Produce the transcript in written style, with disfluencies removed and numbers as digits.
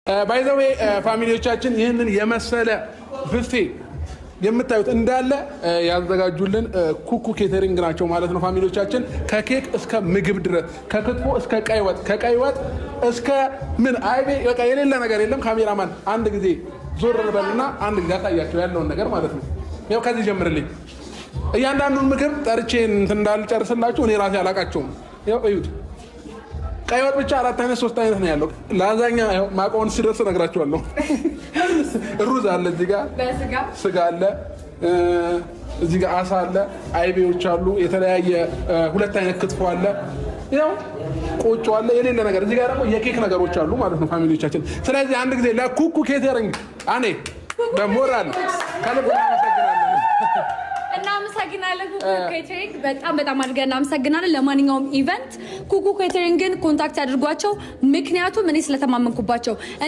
By the way family ዎቻችን፣ ይህንን የመሰለ ብፌ የምታዩት እንዳለ ያዘጋጁልን ኩኩ ኬተሪንግ ናቸው ማለት ነው። Family ዎቻችን፣ ከኬክ እስከ ምግብ ድረስ፣ ከክትፎ እስከ ቀይ ወጥ፣ ከቀይ ወጥ እስከ ምን አይቤ፣ በቃ የሌለ ነገር የለም። ካሜራማን፣ አንድ ጊዜ ዞር በልና አንድ ጊዜ አሳያቸው ያለውን ነገር ማለት ነው። ያው ከዚህ ጀምርልኝ። እያንዳንዱን ምግብ ጠርቼ እንትን እንዳልጨርስላችሁ እኔ ራሴ አላቃቸውም። ያው እዩት። ቀይ ወጥ ብቻ አራት አይነት፣ ሶስት አይነት ነው ያለው። ላዛኛ ያው ማቆን ሲደርስ እነግራችኋለሁ። ሩዝ አለ እዚህ ጋር፣ ስጋ አለ እዚህ ጋር፣ አሳ አለ፣ አይቤዎች አሉ፣ የተለያየ ሁለት አይነት ክትፎ አለ፣ ያው ቆጮ አለ፣ የሌለ ነገር። እዚህ ጋር ደግሞ የኬክ ነገሮች አሉ ማለት ነው family ዎቻችን። ስለዚህ አንድ ጊዜ ለኩኩ ኬተሪንግ አኔ በሞራል ከልብ እናመሰግናለን። እናመሰግናለን ኩኩ ኬተሪንግ፣ በጣም በጣም አድርገን እናመሰግናለን። ለማንኛውም event ኩኩ ኬተሪንግን contact ያድርጓቸው። ምክንያቱም እኔ ስለተማመንኩባቸው እኔ